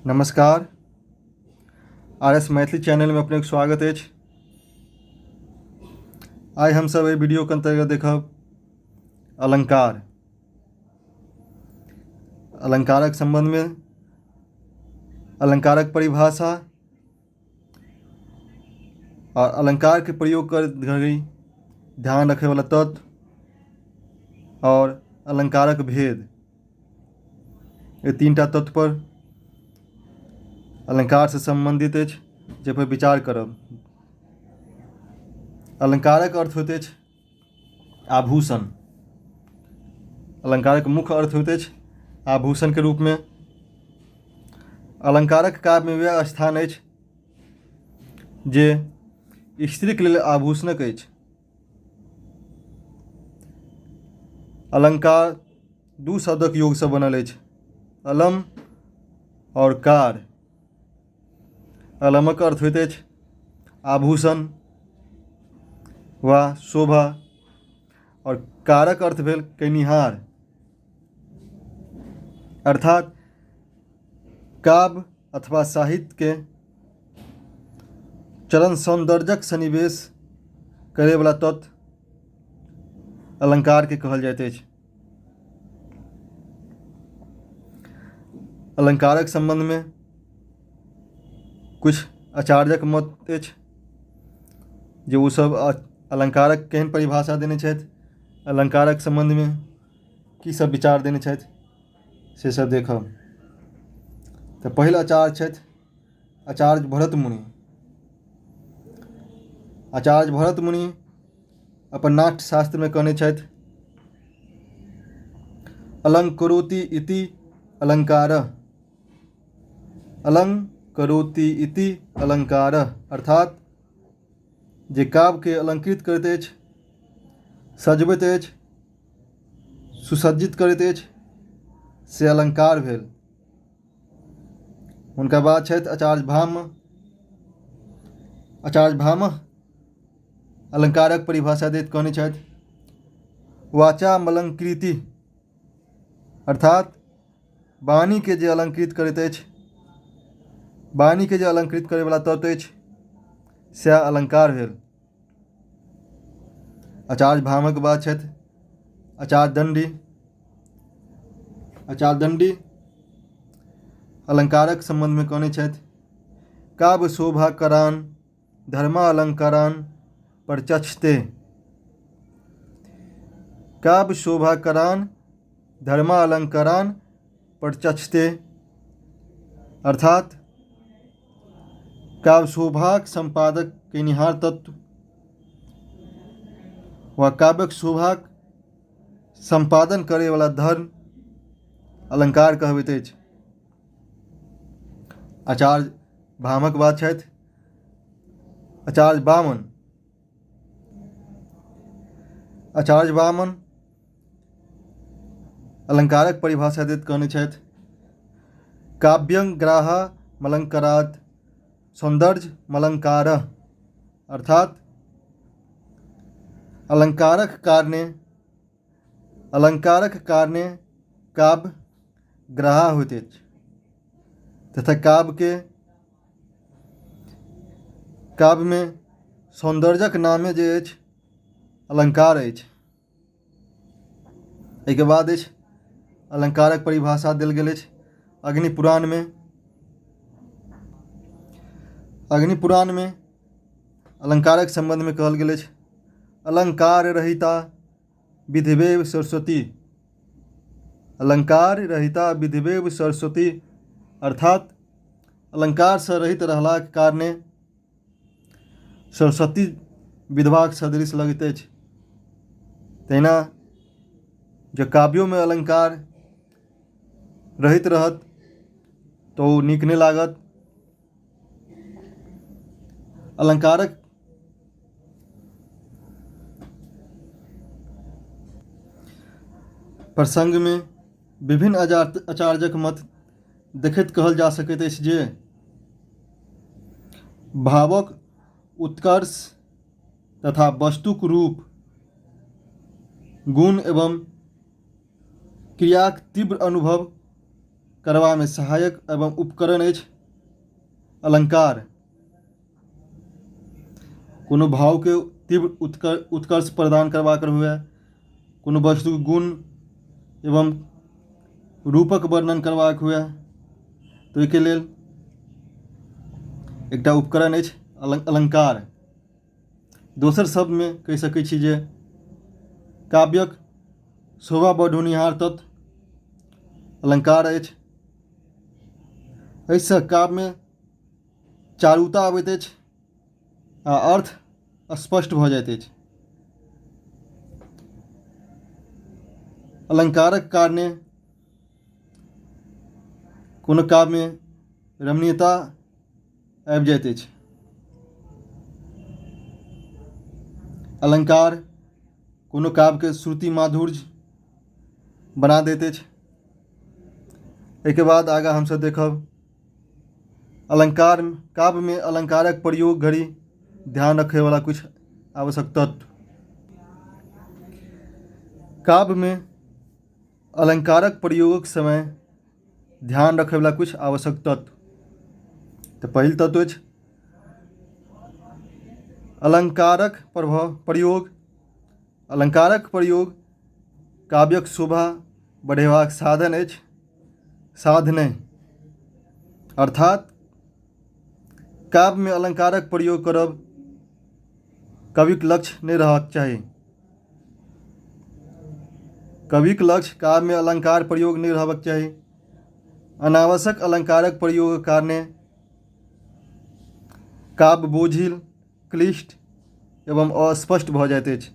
नमस्कार, R S Maithili चैनलमे अपनेके स्वागत अछि। आइ हमसभ एहि वीडियोके अन्तर्गत देखब अलङ्कार। अलङ्कारक सम्बन्धमे अलङ्कारक परिभाषा आओर अलङ्कारके प्रयोग करैत घड़ी ध्यान रखैवला तत्व आओर अलङ्कारक भेद, एहि तीनटा तत्व पर अलङ्कारसँ सम्बन्धित अछि जाहिपर विचार करब। अलङ्कारक अर्थ होइत अछि आभूषण। अलङ्कारक मुख्य अर्थ होइत अछि आभूषणके रूपमे। अलङ्कारक काव्यमे वएह स्थान अछि जे स्त्रीके लेल आभूषणक अछि। अलङ्कार दू शब्दक योगसँ बनल अछि, अलम आओर कार। अलमक अर्थ होइत अछि आभूषण वा शोभा आओर कारक अर्थ भेल कयनिहार। अर्थात काव्य अथवा साहित्यके चरण सौन्दर्यक सन्निवेश करैवला तत्व अलङ्कारके कहल जाइत अछि। अलङ्कारक सम्बन्धमे किछु आचार्यक मत अछि जे ओसभ अलङ्कारक केहन परिभाषा देने छथि, अलङ्कारक सम्बन्धमे की सब विचार देने छथि से सब देखब। तऽ पहिल आचार्य छथि आचार्य भरत मुनि। आचार्य भरत मुनि अपन नाट्यशास्त्रमे कहने छथि, अलङ्करोति इति अलङ्कारः। अलङ्करोति इति अलङ्कारः, अर्थात जे काव्यके अलङ्कृत करैत अछि, सजबैत अछि, सुसज्जित करैत अछि, से अलङ्कार भेल। हुनका बाद छथि आचार्य भामह। आचार्य भामह अलङ्कारक परिभाषा दैत कहने छथि, वाचामलङ्कृति, अर्थात वाणीके जे अलङ्कृत करैत अछि, वाणीके जे अलङ्कृत करैवला तत्व अछि, सएह अलङ्कार भेल। आचार्य भामहक बाद छथि आचार्य दण्डी। आचार्य दण्डी अलङ्कारक सम्बन्धमे कहने छथि, काव्य शोभा करान धर्मालङ्कारान परचक्षते। काव्य शोभा करान धर्मालङ्कारान परचक्षते, अर्थात काव्य शोभाक सम्पादक कयनिहार तत्व वा काव्यक शोभाक सम्पादन करैवला धर्म अलङ्कार कहबैत अछि। आचार्य भामहक बाद छथि आचार्य वामन। आचार्य वामन अलङ्कारक परिभाषा दैत कहने छथि, काव्यं ग्राहा मलङ्करात् सौन्दर्य मलङ्कारः, अर्थात अलङ्कारक कारणे काव्य ग्राहा होइत अछि तथा काव्यमे सौन्दर्यक नामे जे अछि अलङ्कार अछि। एहिके बाद अछि अलङ्कारक परिभाषा देल गेल अछि अग्निपुराणमे। अग्निपुराणमे अलङ्कारक सम्बन्धमे कहल गेल अछि, अलङ्कार रहिता विधिवेव सरस्वती। अलङ्कार रहिता विधिवेव सरस्वती, अर्थात अलङ्कारसँ रहित रहलाक कारणे सरस्वती विधवाक सदृश लगैत अछि। तहिना जँ काव्योमे अलङ्कार रहित रहत तऽ ओ नीक नहि लागत। अलङ्कारक प्रसङ्गमे विभिन्न आचार्यक मत देखैत कहल जा सकैत अछि जे भावक उत्कर्ष तथा वस्तुक रूप, गुण एवं क्रियाक तीव्र अनुभव करबामे सहायक एवं उपकरण अछि अलङ्कार। कोनो भावके तीव्र उत्कर्ष प्रदान करबाक हुए, कोनो वस्तुक गुण एवं रूपक वर्णन करबाक हुए, तऽ ओहिके लेल एकटा उपकरण अछि अलङ्कार। दोसर शब्दमे कहि सकैत छी जे काव्यक शोभा बढ़ौनिहार तत्व अलङ्कार अछि। एहिसँ काव्यमे चारुता अबैत अछि आ अर्थ स्पष्ट भऽ जाइत अछि। अलङ्कारक कारणे कोनो काव्यमे रमणीयता आबि जाइत अछि। अलङ्कार कोनो काव्यके श्रुति माधुर्य बना दैत अछि। एहिके बाद आगाँ हमसभ देखब अलङ्कार काव्यमे अलङ्कारक प्रयोग घड़ी ध्यान रखैवला किछु आवश्यक तत्व। काव्यमे अलङ्कारक प्रयोगक समय ध्यान रखैवला किछु आवश्यक तत्व। तऽ पहिल तत्व अछि अलङ्कारक प्रभाव प्रयोग। अलङ्कारक प्रयोग काव्यक शोभा बढ़ेबाक साधन अछि, साध नहि। अर्थात काव्यमे अलङ्कारक प्रयोग करब कविक लक्ष्य नहि रहबाक चाही। कविक लक्ष्य काव्यमे अलङ्कार प्रयोग नहि रहबाक चाही। अनावश्यक अलङ्कारक प्रयोगक कारणे काव्य बोझिल, क्लिष्ट एवं अस्पष्ट भऽ जाइत अछि।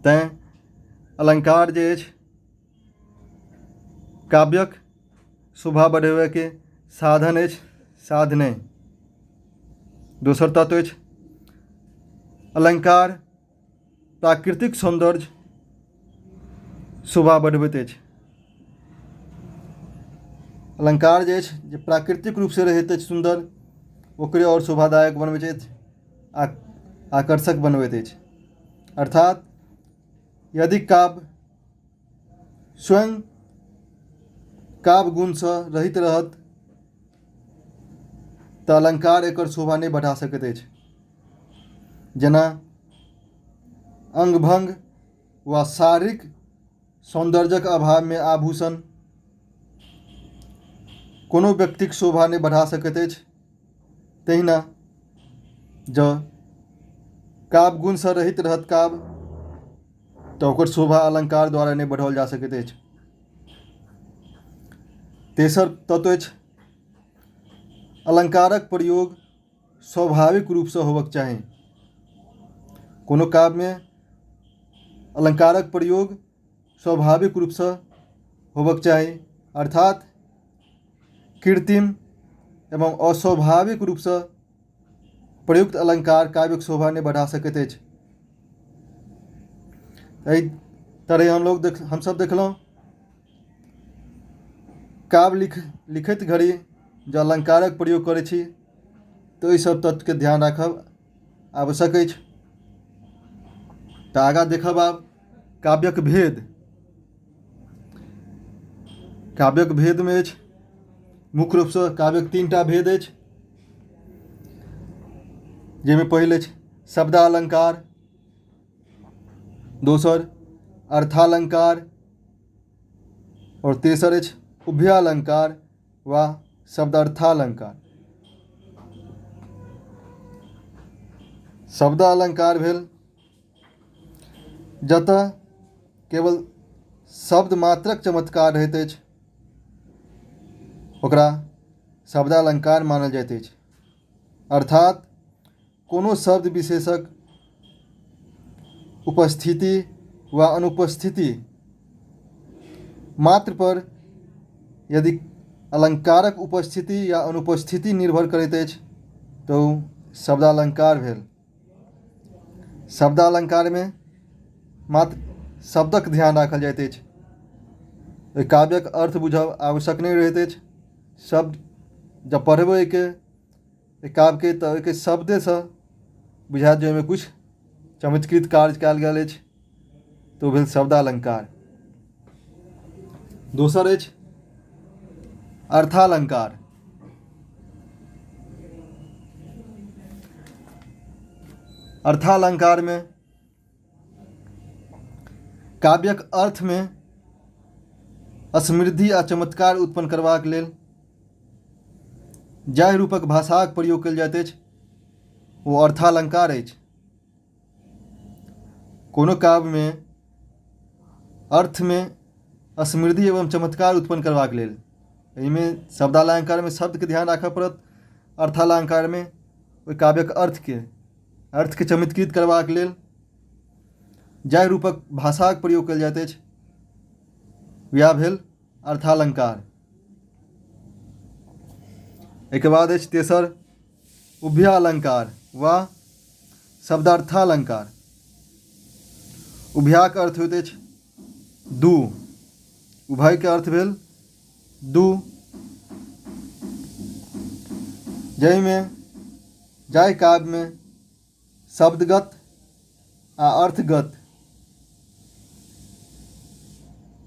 तैँ अलङ्कार जे अछि काव्यक शोभा बढ़ेबाके साधन अछि, साध नहि। दोसर तत्व अछि अलङ्कार प्राकृतिक सौन्दर्य शोभा बढ़बैत अछि। अलङ्कार जे अछि जे प्राकृतिक रूपसँ रहैत अछि सुन्दर, ओकरे आओर शोभादायक बनबैत अछि, आकर्षक बनबैत अछि। अर्थात यदि काव्य स्वयं काव्य गुणसँ रहित रहत तऽ अलङ्कार एकर शोभा नहि बढ़ा सकैत अछि। जेना अङ्गभङ्ग वा शारीरिक सौन्दर्यक अभावमे आभूषण कोनो व्यक्तिक शोभा नहि बढ़ा सकैत अछि, तहिना जँ काव्य गुणसँ रहित रहत काव्य तऽ ओकर शोभा अलङ्कार द्वारा नहि बढ़ाओल जा सकैत अछि। तेसर तत्व अछि अलङ्कारक प्रयोग स्वाभाविक रूपसँ होबक चाही। कोनो काव्यमे अलङ्कारक प्रयोग स्वाभाविक रूपसँ होबक चाही, अर्थात कृत्रिम एवं अस्वाभाविक रूपसँ प्रयुक्त अलङ्कार काव्यक शोभा नहि बढ़ा सकैत अछि। एहि तरहे हमसभ देखलहुँ काव्य लिखैत घड़ी जँ अलङ्कारक प्रयोग करै छी तऽ ओहि सभ तत्वके ध्यान राखब आवश्यक अछि। तऽ आगाँ देखब आब काव्यक भेद। काव्यक भेदमे अछि मुख्य रूपसँ काव्यक तीनटा भेद अछि, जाहिमे पहिल अछि शब्दालङ्कार, दोसर अर्थालङ्कार आओर तेसर अछि उभयालङ्कार वा शब्दार्थालङ्कार। शब्दालङ्कार भेल जतऽ केवल शब्द मात्रक चमत्कार रहैत अछि ओकरा शब्दालङ्कार मानल जाइत अछि। अर्थात कोनो शब्द विशेषक उपस्थिति वा अनुपस्थिति मात्र पर यदि अलङ्कारक उपस्थिति या अनुपस्थिति निर्भर करैत अछि तऽ ओ शब्दालङ्कार भेल। शब्दालङ्कारमे मात्र शब्दक ध्यान राखल जाइत अछि, ओहि काव्यक अर्थ बुझब आवश्यक नहि रहैत अछि। शब्द जब पढ़बै ओहिके ओहि काव्यके तऽ ओहिके शब्देसँ बुझायत जे ओहिमे किछु चमत्कृत कार्य कयल गेल अछि, तऽ ओ भेल शब्दालङ्कार। दोसर अछि अर्थालंकार। अर्थालंकारमे काव्यक अर्थमे समृद्धि आ चमत्कार उत्पन्न करबाक लेल जाहि रूपक भाषाक प्रयोग कयल जाइत अछि ओ अर्थालंकार अछि। कोनो काव्यमे अर्थमे समृद्धि एवं चमत्कार उत्पन्न करबाक लेल, एहिमे शब्दालंकारमे शब्दके ध्यान राखऽ पड़त, अर्थालंकारमे ओहि काव्यक अर्थके चमत्कृत करबाक लेल जाहि रूपक भाषाक प्रयोग कयल जाइत अछि वएह भेल अर्थालंकार। एहिके बाद अछि तेसर उभयालंकार वा शब्दार्थालंकार। उभयाक अर्थ होइत अछि दू, उभयके अर्थ भेल दू, जाहिमे जाहि काव्यमे शब्दगत आ अर्थगत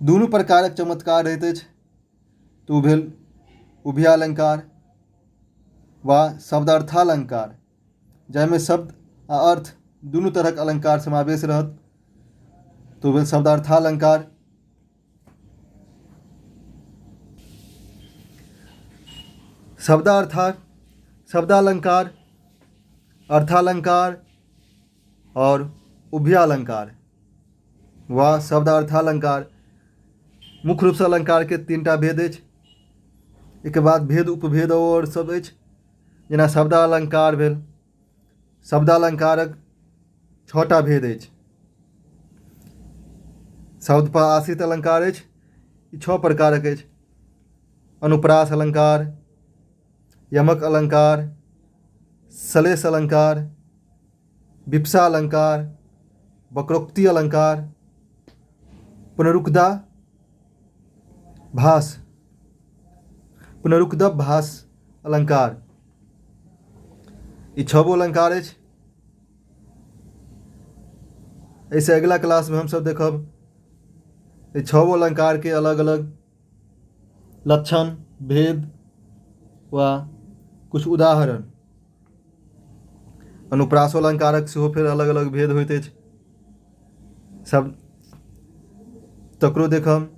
दुनू प्रकारक चमत्कार रहैत अछि तऽ ओ भेल उभयालंकार वा शब्दार्थालंकार, जाहिमे शब्द आ अर्थ दुनू तरहक अलंकार समावेश रहत तऽ ओ भेल शब्दार्थालंकार। शब्दालंकार, अर्थालंकार और उभयालंकार वा शब्दार्थालंकार मुख्य रूपसँ अलंकारके तीनटा भेद अछि। एहिके बाद भेद उपभेद आओर सब अछि, जेना शब्दालंकार भेल। शब्दालंकारक 6टा भेद अछि। शब्द पर आश्रित अलंकार अछि, ई 6 प्रकारक अछि। अनुप्रास अलंकार, यमक अलंकार, श्लेष अलंकार, विप्सा अलंकार, वक्रोक्ति अलंकार, पुनरुक्ता भास, पुनरुक्तव भास अलंकार। ई 6 गो अलंकार अछि। एहिसँ अगिला क्लासमे हमसभ देखब एहि 6 गो अलंकारके अलग अलग लक्षण, भेद वा कुछ उदाहरण। अनुप्रासो अलंकारक सेहो फेर अलग अलग भेद होइत अछि, सब तकरो देखब,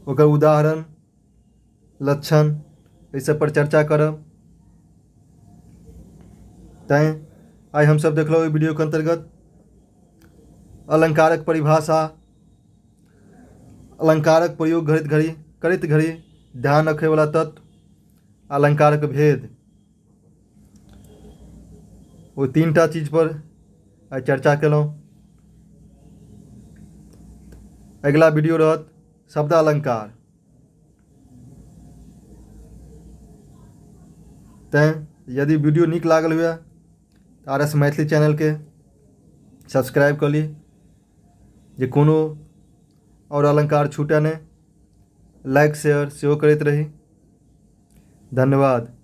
ओकर उदाहरण, लक्षण, एहि सब पर चर्चा करब। तैँ आइ हमसभ देखलहुँ एहि वीडियोके अन्तर्गत अलंकारक परिभाषा, अलंकारक प्रयोग करैत घड़ी ध्यान रखैवला तत्व, अलंकारक भेद, ओ 3टा चीज पर आइ चर्चा केलहुँ। अगिला वीडियो रहत शब्दालंकार। तैँ यदि वीडियो नीक लागल हुए तऽ आर एस मैथिली चैनलके सब्सक्राइब कऽ ली, जे कोनो आओर अलंकार छूटय नहि। लाइक शेयर सेहो करैत रही। धन्यवाद।